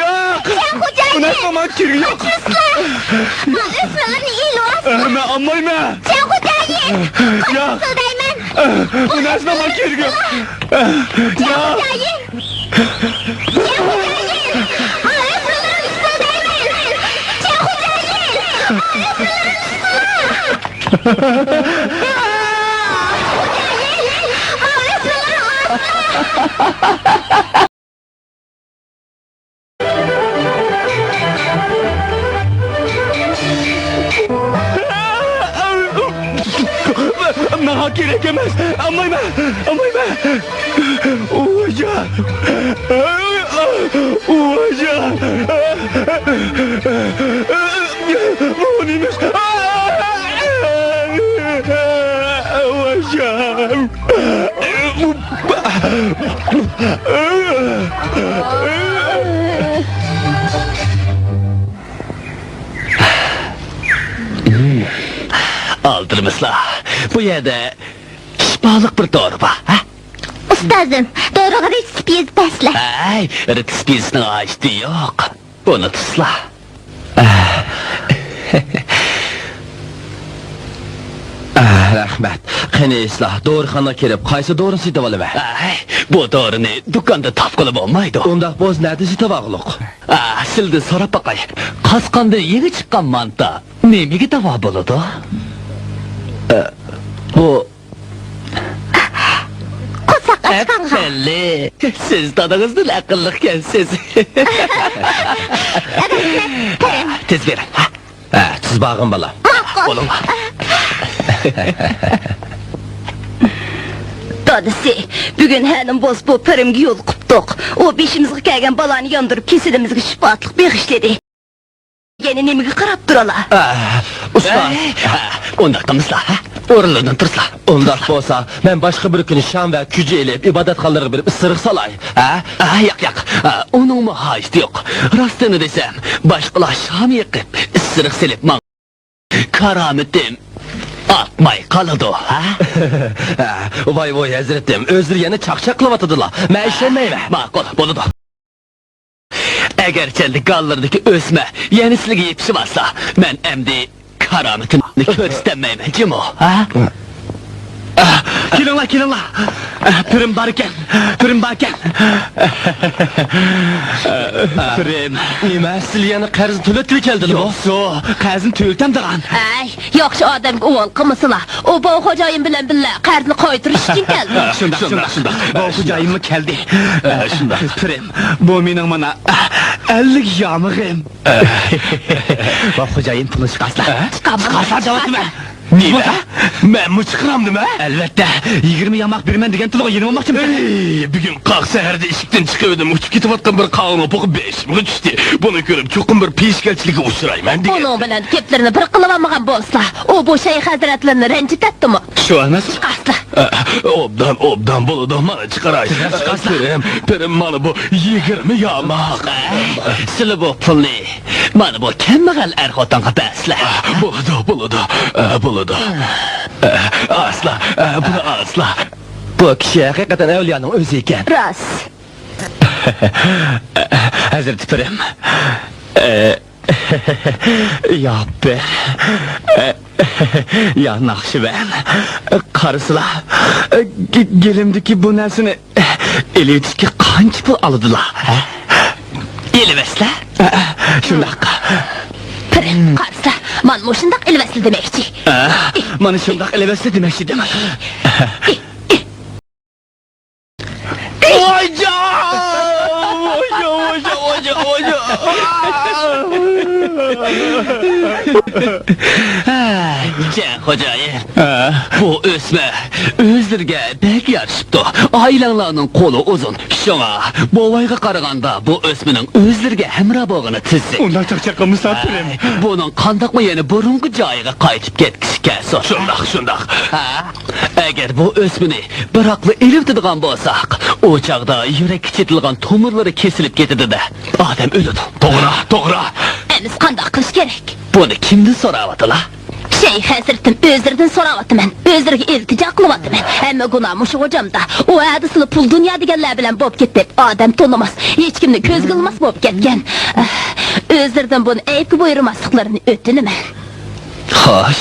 ياق! ياق! بۇ نەرسىنىڭ ماڭا كېرىكى يوق! مەن ئالمايمەن! ياق! بۇ نەرسىنىڭ ماڭا كېرىكى يوق! ياق! ماڭا كېرەك ئەمەس. ئالمايمەن. ئالمايمەن. ئۇۋاجان. ئۇۋاجان. بۇ نېمە ئىش؟ ئۇۋاجان. ئالدىرىمىسىلا، بۇ يەردە شىپالىق بىر دورا بار، ھە؟ ئۇستازىم، دورىغا رېتسېپ يېزىپ بەرسىلە. ھەي، رېتسېپ يېزىشنىڭ ھاجىتى يوق. ئۇنى تۇتسىلا. ئاھ، رەھمەت. قېنى ئىسلا، دورىخانىغا كىرىپ، قايسى دورىنى سېتىۋالىمەن؟ ئاي، بۇ دورىنى دۇكاندا تاپقىلى بولمايدۇ. ئۇنداق بولسا، نەدە سېتىۋالغۇلۇق؟ ئا، سىلىدىن سوراپ باقاي. قاسقاندىن يېڭى چىققان مانتا نېمىگە داۋا بولىدۇ؟ ئە، بۇ قورساق ئاچقانغا. ئەپەللى! سىز دادىڭىزدىن ئەقىللىقكەنسىز. تېز بېرىڭ. ھە، تېز بارغىن، بالام. ماقۇل. بولۇڭ. دادىسى، بۈگۈن ھەنىم بولسا بۇ پىرىمگە يولۇقۇپتۇق. ئۇ بېشىمىزغا كەلگەن بالانى ياندۇرۇپ، كېسىلىمىزگە شىپالىق بېغىشلىدى. يەنە نېمىگە قاراپ تۇرىلا؟ ئە، ئۇستاز. ئە، ئۇنداق قىلمىسىلا، ھە؟ ئورۇنلىرىدىن تۇرسىلا. ئۇنداق بولسا، مەن باشقا بىر كۈنى شام ۋە كۈجە ئېلىپ، ئىبادەتخانىلىرىغا بېرىپ ئىسسىق سالاي، ھە؟ ئە، ياق، ياق. ئە، ئۇنىڭمۇ ھاجىتى يوق. راستىنى دېسەم، باشقىلار شام يېقىپ، ئىسسىق سېلىپ ماڭ. كارامىتىم ئاقماي قالىدۇ، ھە؟ ۋاي، ۋاي، ھەزرىتىم، ئۆزلىرى يەنە چاقچاق قىلىۋاتىدىلا. مەن ئىشەنمەيمەن. ماقۇل، بولىدۇ. ئەگەرچەندە گاللىرىدىكى ئۆسمە يەنە سىلىگە يېپىشىۋالسا، مەن ئەمدى كارامىتىمنى كۆرسىتەلمەيمەن جۇمۇ، ھە؟ ئە، كېلىڭلار، كېلىڭلار. ئە، پىرىم باركەن، پىرىم باركەن. پىرىم. نېمە، سىلى يەنە قەرزنى تۆلەتكىلى كەلدىلىمۇ؟ يوقسۇ، قەرزنى تۆلىتەمدىغان. ئەي، ياخشى ئادەمگە ئۇۋال قىلمىسىلا. ئۇ بوۋا خوجايىن بىلەن بىللە قەرزنى قايتۇرۇش ئۈچۈن كەلدى. شۇنداق، شۇنداق، شۇنداق. بوۋا خوجايىنمۇ كەلدى. ئە، شۇنداق. پىرىم، بۇ مېنىڭ مانا ئەللىك يامىقىم. بوۋا خوجايىن، پۇلنى چىقارسىلا. ئە؟ چىقارماڭ. چىقارسا دەۋاتىمەن. نېمە؟ مەنمۇ چىقىرامدىمەن؟ ئەلۋەتتە، يىگىرمە ياماق بېرىمەن دېگەنتىلىغۇ، يېنىۋالماقچىمىسەن؟ ئەي، بۈگۈن قاق سەھەردە ئىشىكتىن چىقىۋىدىم، ئۇچۇپ كېتىۋاتقان بىر قاغىنىڭ پوقى بېشىمغا چۈشتى. بۇنى كۆرۈپ، چوقۇم بىر پېشكەلچىلىككە ئۇچرايمەن دېگەن. ئۇنىڭ بىلەن گەپلىرىنى بىر قىلىۋالمىغان بولسىلا، ئۇ بۇ شەيخ ھەزرەتلىرىنى رەنجىتەتتىمۇ؟ شۇ ئەمەس. چىقارسىلا. ئە، ئوبدان، ئوبدان بولىدۇ، مانا چىقاراي. پىرىم، پىرىم، مانا بۇ يىگىرمە ياماق. ئە، سىلى بۇ پۇلنى مانا بۇ كەمبەغەل ئەر-خوتۇنغا بەرسىلە. بولىدۇ، بولىدۇ، ئە، بولىدۇ. ئاسلا، بۇنى ئاسلا. بۇ كىشى ھەقىقەتەن ئەۋلىيانىڭ ئۆزى ئىكەن. راست. ھەزرىتى پىرىم. يا بىر، يا ناخشىۋەن، قارىسىلا، گېلىمدىكى بۇ نەرسىنى ئېلىۋېتىشكە قانچە پۇل ئالىدىلا، ھە؟ ئېلىۋەتسىلە. شۇنداق. پىرىم، قارىسىلا، مانا مۇشۇنداق ئېلىۋەتسىلە دېمەكچى. مانا شۇنداق ئېلىۋەتسىلە دېمەكچىدىم. ۋايجان! ۋايجان، ۋايجان، ۋايجان، ۋايجان! ھە، جەن خوجايىن. ھە. بۇ ئۆسمە ئۆزلىرىگە بەك يارىشىپتۇ. ئائىلەڭلارنىڭ قولى ئۇزۇن. شۇڭا بوۋايغا قارىغاندا بۇ ئۆسمىنىڭ ئۆزلىرىگە ھەمراھ بولغىنى تۈزۈك. ئۇنداق چاقچاق قىلمىسا، ھە، پىرىم. بۇنىڭ قانداقمۇ يەنە بۇرۇنقى جايىغا قايتىپ كەتكۈسى كەلسۇن. شۇنداق، شۇنداق. ھە؟ ئەگەر بۇ ئۆسمىنى بىراقلا ئېلىۋېتىدىغان بولساق، ئۇ چاغدا يۈرەككە چېتىلغان تومۇرلىرى كېسىلىپ كېتىدۇ-دە، ئادەم ئۆلىدۇ. توغرا، توغرا. ئەمىسە قانداق قىلىش كېرەك؟ بۇنى كىمدىن سوراۋاتىلا؟ شەيخ ھەزرىتىم، ئۆزلىرىدىن سوراۋاتىمەن. ئۆزلىرىگە ئىلتىجا قىلىۋاتىمەن. ھەممە گۇناھ مۇشۇ غوجامدا. ئۇ ھەدىسىلا پۇل دۇنيا دېگەنلەر بىلەن بولۇپ كېتىپ، ئادەم تونۇماس، ھېچكىمنى كۆزگە ئىلماس بولۇپ كەتكەن. ئۆزلىرىدىن بۇنى ئەيىبكە بۇيرۇماسلىقلىرىنى ئۆتۈنىمەن. خوش،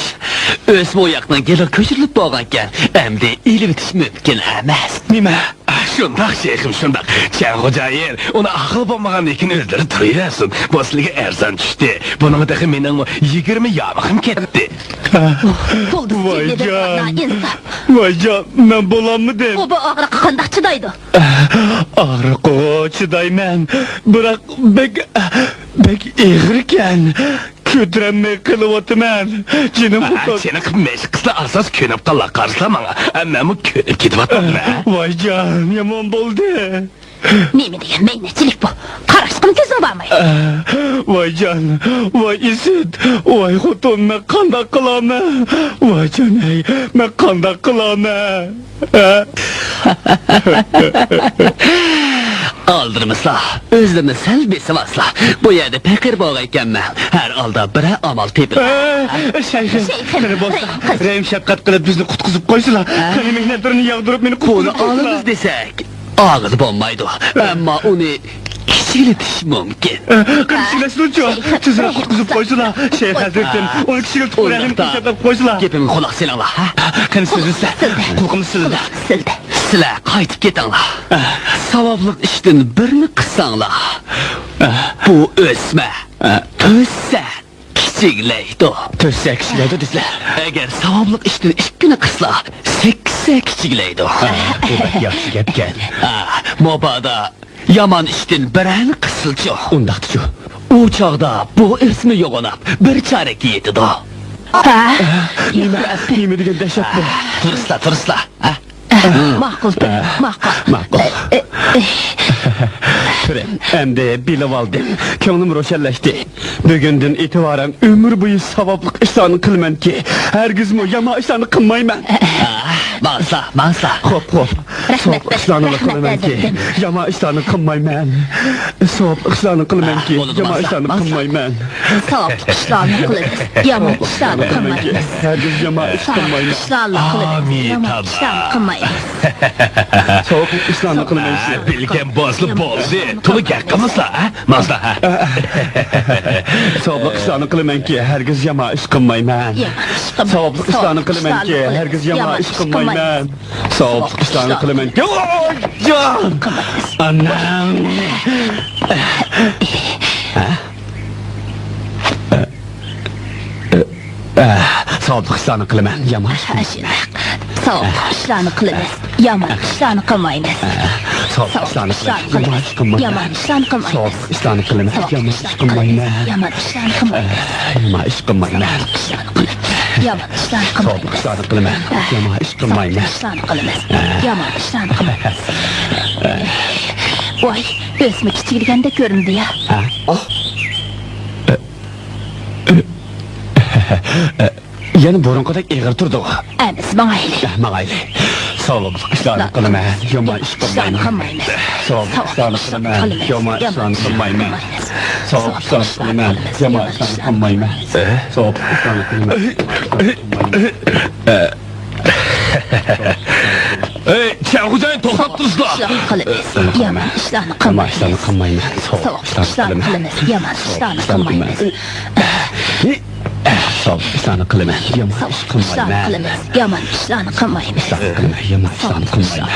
ئۆسمە ئۇ ياقنىڭ گېلىغا كۆچۈرۈلۈپ بولغانىكەن، ئەمدى ئېلىۋېتىش مۇمكىن ئەمەس. نېمە؟ شۇنداق، شەيخىم، شۇنداق. چيەن خوجايىن، ئۇنى ئاقىل بولمىغاندىن كېيىن ئۆزلىرى تۇرۇۋەرسۇن. بۇ سىلىگە ئەرزان چۈشتى. بۇنىڭغا تېخى مېنىڭمۇ يىگىرمە يامىقىم كەتتى. بولدى، ۋايجان. ۋايجان، مەن بولالمىدىم. ئۇ بۇ ئاغرىققا قانداق چىدايدۇ؟ ئاغرىققىغۇ چىدايمەن. بىراق بەك، بەك ئېغىركەن. كۆتۈرەلمەي قېلىۋاتىمەن. جېنىم ھە، قۇتۇل. چېنىقىپ مەشىق قىلسا ئاساس كۆنۈپ قاللا، قارىسىلا ماڭا. ھە، مەنمۇ كۆنۈپ كېتىۋاتىمەن. ۋايجان، يامان بولدى. نېمە دېگەن مەينەتچىلىك بۇ؟ قاراشقىمۇ كۆزۈڭ بارمايدۇ. ۋايجان، ۋاي ئىسىت، ۋاي خوتۇن، مەن قانداق قىلارمەن؟ ۋايجان، ھەي، مەن قانداق قىلارمەن؟ ئالدىرىمىسىلا، ئۆزلىرىنى سەل بېسىۋالسىلا. بۇ يەردە پەقىر بولغان ئىكەنمەن. ھەر ھالدا بىرەر ئامال تېپىپ. ئە، شەيخىم، شەيخىم، قېنى بولسا، رەھىم قىلىڭ. رەھىم شەپقەت قىلىپ بىزنى قۇتقۇزۇپ قويسىلا. ئە؟ قېنى مېھنەتلىرىنى ياغدۇرۇپ مېنى قۇتقۇزۇپ قويسىلا. بۇنى ئالىمىز دېسەك، ئاغىلى بولمايدۇ. ئەمما ئۇنى كىچىكلىتىش مۇمكىن. ئە، قېنى كىچىكلەتسىلىچۇ، تېزرەك قۇتقۇزۇپ قويسىلا. شەيخ ھەزرىتىم، ئۇنى كىچىكلىتىپ قويايلى، شەپقەت قويسىلا. گېپىمگە قۇلاق سېلىڭلار، ھە؟ قېنى سۆزلىسە. قۇلىقىمنى سىلدە. سىلە، قايتىپ كېتىڭلار. ساۋابلىق ئىشتىن بىرنى قىلساڭلار، بۇ ئۆسمە تۆت سەن كىچىكلەيدۇ. تۆت سەن كىچىكلەيدۇ دېسىلە. ئەگەر ساۋابلىق ئىشتىن ئىككىنى قىلسا، سەككىز سەن كىچىكلەيدۇ. بۇ بەك ياخشى گەپكەن. مۇبادا يامان ئىشتىن بىرەرنى قىلسىلىچۇ. ئۇنداقتىچۇ؟ ئۇ چاغدا بۇ ئۆسمە يوغىناپ بىر چارەككە يېتىدۇ. ھە؟ نېمە؟ نېمە دېگەن دەھشەت بۇ؟ تۇرۇسلا، تۇرۇسلا. ھە؟ ماقۇل، ماقۇل. ماقۇل. پىرىم، ئەمدى بىلىۋالدىم. كۆڭلۈم روشەنلەشتى. بۈگۈندىن ئېتىبارەن ئۆمۈر بويى ساۋابلىق ئىشلارنى قىلىمەنكى، ھەرگىزمۇ يامان ئىشلارنى قىلمايمەن. ماڭسا، ماڭسا. خوپ، خوپ. رەھمەت، ساۋابلىق ئىشلارنى قىلىمەنكى، يامان ئىشلارنى قىلمايمەن. ساۋابلىق ئىشلارنى قىلىمەنكى، يامان ئىشلارنى قىلمايمەن. ساۋابلىق ئىشلارنى قىلىمىز، يامان ئىشلارنى قىلمايمىز. ھەرگىز يامان ئىش قىلمايمەن. ساۋابلىق ئىشلارنى قىلىمىز، يامان ئىشلارنى قىلمايمىز. ساۋابلىق ئىشلارنى قىلىمەنكى. بىلگەن بولسىلا بولدى. تولا گەپ قىلمىسا، ھە؟ ماڭسا، ھە؟ ساۋابلىق ئىشلارنى قىلىمەنكى، ھەرگىز يامان ئىش قىلمايمەن. يامان ئىش قىلمايمەن. ساۋابلىق ئىشلارنى قىلىمەنكى، ھەرگىز يامان ئىش قىلمايمەن. ساۋابلىق ئىشلارنى قىلىمەنكى. ئانام. ساۋابلىق ئىشلارنى قىلىمەن، يامان ئىش قىلمايمەن. ساۋابلىق ئىشلارنى قىلىمىز، يامان ئىشلارنى قىلمايمىز. ساۋابلىق ئىشلارنى قىلىمەن، يامان ئىش قىلمايمەن. ساۋابلىق ئىشلارنى قىلىمەن، يامان ئىش قىلمايمەن. يامان ئىشلارنى قىلمايمىز. يامان ئىشلارنى قىلمايمىز. يامان ئىشلارنى قىلمايمىز. ساۋابلىق ئىشلارنى قىلىمەن، يامان ئىش قىلمايمىز. ساۋابلىق ئىشلارنى قىلىمىز، يامان ئىشلارنى قىلمايمىز. ۋاي، ئۆسمە كىچىكلىگەندەك كۆرۈندى يا. يەنە بۇرۇنقىدەك ئېغىر تۇردىغۇ. ئەمىسە ماڭايلى. ماڭايلى. ساۋابلىق ئىشلارنى قىلىمەن، يامان ئىش قىلمايمەن. ساۋابلىق ئىشلارنى قىلىمەن، يامان ئىشلارنى قىلمايمەن. ساۋابلىق ئىشلارنى قىلىمەن، يامان ئىشلارنى قىلمايمەن. ساۋابلىق ئىشلارنى قىلىمەن، يامان ئىشلارنى قىلمايمەن. ئەي، چەن خوجايىن، توختاپ تۇرسىلا! ئىشلارنى قىلىمىز. يامان ئىشلارنى قىلمايمىز. يامان ئىشلارنى قىلمايمەن. ساۋاب ئىشلارنى قىلىمىز. يامان ئىشلارنى قىلمايمىز. ساۋاب ئىشلارنى قىلىمەن. يامان ئىش قىلمايمەن. يامان ئىشلارنى قىلمايمىز. يامان ئىشلارنى قىلمايمەن.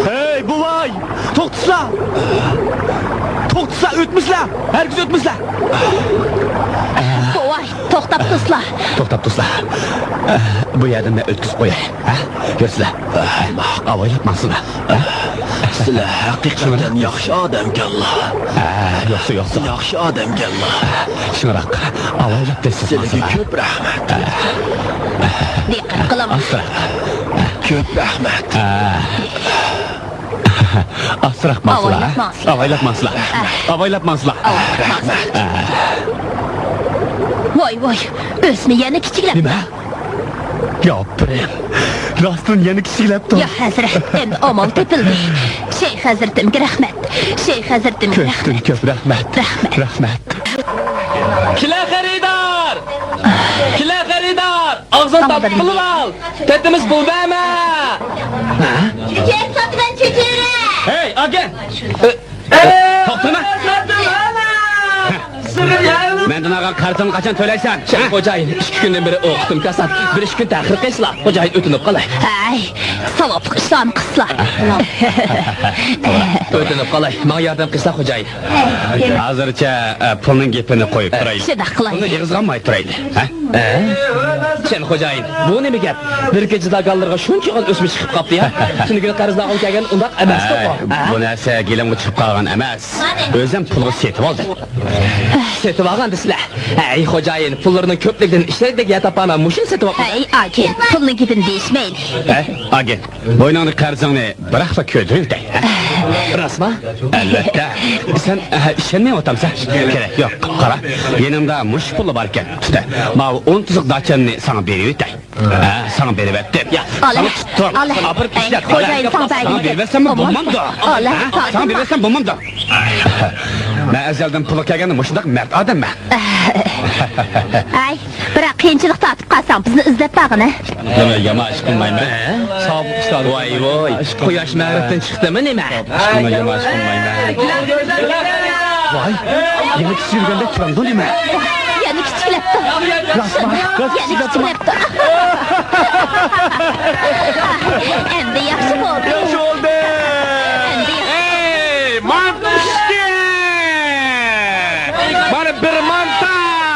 ھەي، بوۋاي! توختىسىلا! توختىسىلا، ئۆتمىسىلە! ھەرگىز ئۆتمىسىلە! بوۋاي، توختاپ تۇرسىلا! توختاپ تۇرسىلا! بۇ يەردىن مەن ئۆتكۈزۈپ قوياي. ھە؟ يۈرسىلە! ئاۋايلاپ ماڭسىلا! سىلە ھەقىقەتەن ياخشى ئادەمكەنلا. ھە، يوقسا، يوقسا. ياخشى ئادەمكەنلا. شۇڭراق، ئاۋايلاپ تېزتېز ماڭسىلا! سىلىگە كۆپ رەھمەت. دىققەت قىلىڭ. ئاستىراق. كۆپ رەھمەت. ئاستىراق ماڭسىلا. ئاۋايلاپ ماڭسىلا. ئاۋايلاپ ماڭسىلا. رەھمەت. ۋاي، ۋاي، ئۆسمە يەنە كىچىكلەپ. نېمە؟ ياپرەم. راستتىن يەنە كىچىكلەپتۇ. يا ھەزرەت، ئەمدى ئامال تېپىلدى. شەيخ ھەزرىتىمگە رەھمەت. شەيخ ھەزرىتىمگە رەھمەت. كۆپتىن كۆپ رەھمەت. رەھمەت. رەھمەت. كېلە خېرىدار! كېلە خېرىدار! ئاغزىڭنى تاپقىلىۋال! تېتىمىز پۇل بەرمە! چېچەك ساتىمەن، چېچەك! ھەي، ئاكا! توختىما! مەندىن ئالغان قەرزىڭنى قاچان تۆلەيسەن؟ شەيخ خوجايىن، ئىككى كۈندىن بېرى ئوقۇتۇم كاسات. بىر ئىككى كۈن تەخىر قىلسىلا، خوجايىن، ئۆتۈنۈپ قالاي. ھەي، ساۋابلىق ئىشلارنى قىلسىلا. ئۆتۈنۈپ قالاي، ماڭا ياردەم قىلسىلا، خوجايىن. ھازىرچە، ئە، پۇلنىڭ گېپىنى قويۇپ تۇرايلى. شۇنداق قىلاي. پۇلنى يىغىزغانماي تۇرايلى. ھە؟ ئە؟ چەن خوجايىن، بۇ نېمە گەپ؟ بىر كېچىدە گاللىرىغا شۇنچىغان ئۆسمە چىقىپ قاپتۇ يا. تۈنۈگۈن قەرزنى ئالغىلى كەلگەن ئۇنداق ئەمەستۇق. ئە، بۇ نەرسە گېلىمغا چۈشۈپ قالغان ئەمەس. ئۆزۈم پۇلغا سېتىۋالدىم. سېتىۋالغان دېسىلە. ھەي خوجايىن، پۇللىرىنىڭ كۆپلۈكىدىن ئىشلەردەك يەر تاپالماي مۇشۇنى سېتىۋاپمۇ؟ ھەي ئاكا، پۇلنىڭ گېپىنى دېيىشمەيلى. ھە، ئاكا، بوينۇڭدىكى قەرزىڭنى بىراقلا كۆتۈرۈۋېتەي، ھە؟ راستما؟ ئەلۋەتتە. سەن، ھە، ئىشەنمەيۋاتامسەن؟ كېرەك يوق. قارا، يېنىمدا مۇشۇ پۇللا باركەن. تۇت، ماۋۇ ئون تۇزۇق داچامنى ساڭا بېرىۋېتەي. ھە، ساڭا بېرىۋەتتىم. ئالە، ساڭا تۇتتۇم. ئالە. ئاپىرىپ ئەي، ئىشلەت. خوجايىن، ساڭا بەرگىنى. ساڭا بېرىۋەتسەممۇ بولمامدۇ؟ ئالە. ھە؟ ساڭا بېرىۋەتسەم بولمامدۇ؟ مەن ئەزەلدىن پۇلغا كەلگەندە مۇشۇنداق مەرد ئادەممەن. ئەي، بىراق قىيىنچىلىق تارتىپ قالساڭ، بىزنى ئىزدەپ بارغىنە. يامان ئىش قىلمايمەن. ھە؟ ۋاي، ۋاي، قۇياش مەغرىبتىن چىقتىمۇ نېمە؟ يامان ئىش قىلمايمەن. ۋاي، يەنە كىچىكلىگەندەك تۇرامدۇ نېمە؟ يەنە كىچىكلەپتۇ. راستما؟ يەنە كىچىكلەپتۇ. ئەمدى ياخشى بولدى. ياخشى بولدى. ئەمدى ياخشى. ئەي، مانتا پىشتى! مانا بىر مانتا،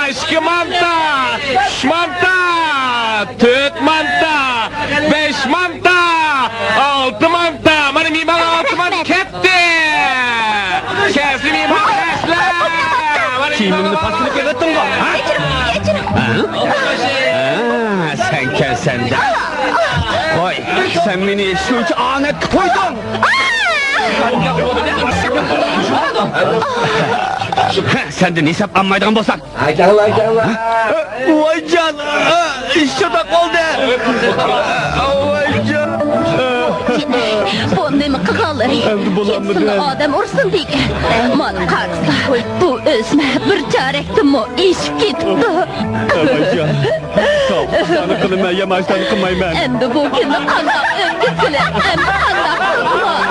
ئىككى مانتا، ئۈچ مانتا، تۆت مانتا، بەش مانتا، ئالتە مانتا. مانا مېھمان ئالتە مانتا كەتتى. كەلسە مېھمان بەشلەر. مانا كىيىمىمنى پاس قىلىپ كېلىۋەتتىڭغۇ، ھە؟ ھە؟ ھە، سەن كەلسەندە. قوي، سەن مېنى شۇنچە ئانەتكە قويدۇڭ. ھە، سەندىن ھېساب ئالمايدىغان بولسام. ۋايجان، ئىش چاتاق بولدى. ۋايجان. بۇ نېمە قىلغانلىرى؟ ئەمدى بولالمىدى. كېتسۇن، ئادەم ئۇرسۇن دېگەن. مانا قارىسا، بۇ ئۆسمە بىر چارەكتىنمۇ ئېشىپ كېتىپتۇ. ۋايجان. ساۋ، ئىشلارنى قىلىمەن، يامان ئىشلارنى قىلمايمەن. ئەمدى بۇ كۈننى قانداق ئۆتكۈزىلى؟ ئەمدى قانداق قىلىدىغان؟